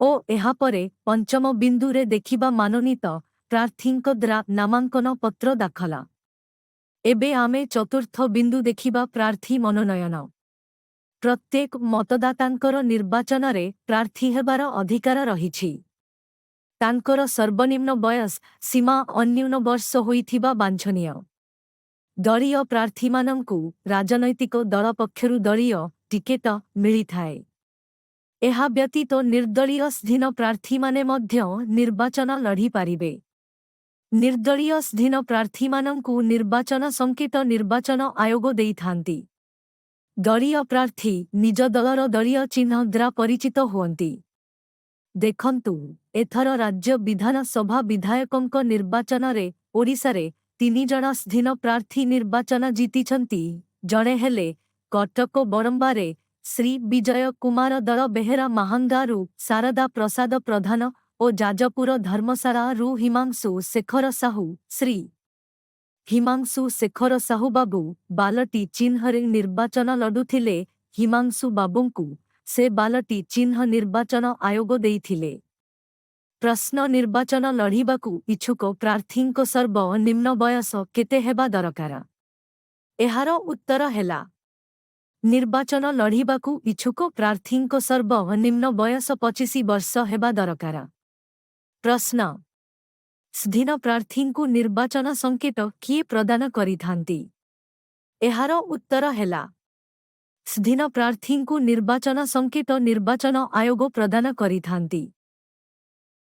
ଓ ଏହାପରେ ପଞ୍ଚମ ବିନ୍ଦୁରେ ଦେଖିବା ମନୋନୀତ ପ୍ରାର୍ଥୀଙ୍କ ଦ୍ୱାରା ନାମାଙ୍କନ ପତ୍ର ଦାଖଲ। ଏବେ ଆମେ ଚତୁର୍ଥ ବିନ୍ଦୁ ଦେଖିବା, ପ୍ରାର୍ଥୀ ମନୋନୟନ। ପ୍ରତ୍ୟେକ ମତଦାତାଙ୍କର ନିର୍ବାଚନରେ ପ୍ରାର୍ଥୀ ହେବାର ଅଧିକାର ରହିଛି। ତାଙ୍କର ସର୍ବନିମ୍ନ ବୟସ ସୀମା ଅନ୍ୟୁନ ବର୍ଷ ହୋଇଥିବା ବାଞ୍ଛନୀୟ। ଦଳୀୟ ପ୍ରାର୍ଥୀମାନଙ୍କୁ ରାଜନୈତିକ ଦଳ ପକ୍ଷରୁ ଦଳୀୟ ଟିକେଟ ମିଳିଥାଏ। ଏହା ବ୍ୟତୀତ ନିର୍ଦ୍ଦଳୀୟ ସ୍ୱାଧୀନ ପ୍ରାର୍ଥୀମାନେ ମଧ୍ୟ ନିର୍ବାଚନ ଲଢ଼ିପାରିବେ। ନିର୍ଦ୍ଦଳୀୟ ସ୍ୱାଧୀନ ପ୍ରାର୍ଥୀମାନଙ୍କୁ ନିର୍ବାଚନ ସଂକେତ ନିର୍ବାଚନ ଆୟୋଗ ଦେଇଥାନ୍ତି। ଦଳୀୟ ପ୍ରାର୍ଥୀ ନିଜ ଦଳର ଦଳୀୟ ଚିହ୍ନ ଦ୍ୱାରା ପରିଚିତ ହୁଅନ୍ତି। ଦେଖନ୍ତୁ, ଏଥର ରାଜ୍ୟ ବିଧାନସଭା ବିଧାୟକଙ୍କ ନିର୍ବାଚନରେ ଓଡ଼ିଶାରେ ତିନି ଜଣ ସ୍ୱାଧୀନ ପ୍ରାର୍ଥୀ ନିର୍ବାଚନ ଜିତିଛନ୍ତି। ଜଣେ ହେଲେ କଟକ ବଡ଼ମ୍ବାରେ ଶ୍ରୀ ବିଜୟ କୁମାର ଦଳ ବେହେରା, ମାହାଙ୍ଗାରୁ ଶାରଦା ପ୍ରସାଦ ପ୍ରଧାନ ଓ ଯାଜପୁର ଧର୍ମଶାଳାରୁ ହିମାଂଶୁ ଶେଖର ସାହୁ। ଶ୍ରୀ ହିମାଂଶୁ ଶେଖର ସାହୁ ବାବୁ ବାଲଟି ଚିହ୍ନରେ ନିର୍ବାଚନ ଲଢୁଥିଲେ। ହିମାଂଶୁ ବାବୁଙ୍କୁ ସେ ବାଲଟି ଚିହ୍ନ ନିର୍ବାଚନ ଆୟୋଗ ଦେଇଥିଲେ। ପ୍ରଶ୍ନ, ନିର୍ବାଚନ ଲଢ଼ିବାକୁ ଇଚ୍ଛୁକ ପ୍ରାର୍ଥୀଙ୍କ ସର୍ବନିମ୍ନ ବୟସ କେତେ ହେବା ଦରକାର? ଏହାର ଉତ୍ତର ହେଲା, ନିର୍ବାଚନ ଲଢ଼ିବାକୁ ଇଚ୍ଛୁକ ପ୍ରାର୍ଥୀଙ୍କ ସର୍ବନିମ୍ନ ବୟସ 25 ବର୍ଷ ହେବା ଦରକାର। ପ୍ରଶ୍ନ, ସ୍ୱାଧୀନ ପ୍ରାର୍ଥୀଙ୍କୁ ନିର୍ବାଚନ ସଂକେତ କିଏ ପ୍ରଦାନ କରିଥାନ୍ତି? ଏହାର ଉତ୍ତର ହେଲା, ସ୍ୱାଧୀନ ପ୍ରାର୍ଥୀଙ୍କୁ ନିର୍ବାଚନ ସଂକେତ ନିର୍ବାଚନ ଆୟୋଗ ପ୍ରଦାନ କରିଥାନ୍ତି।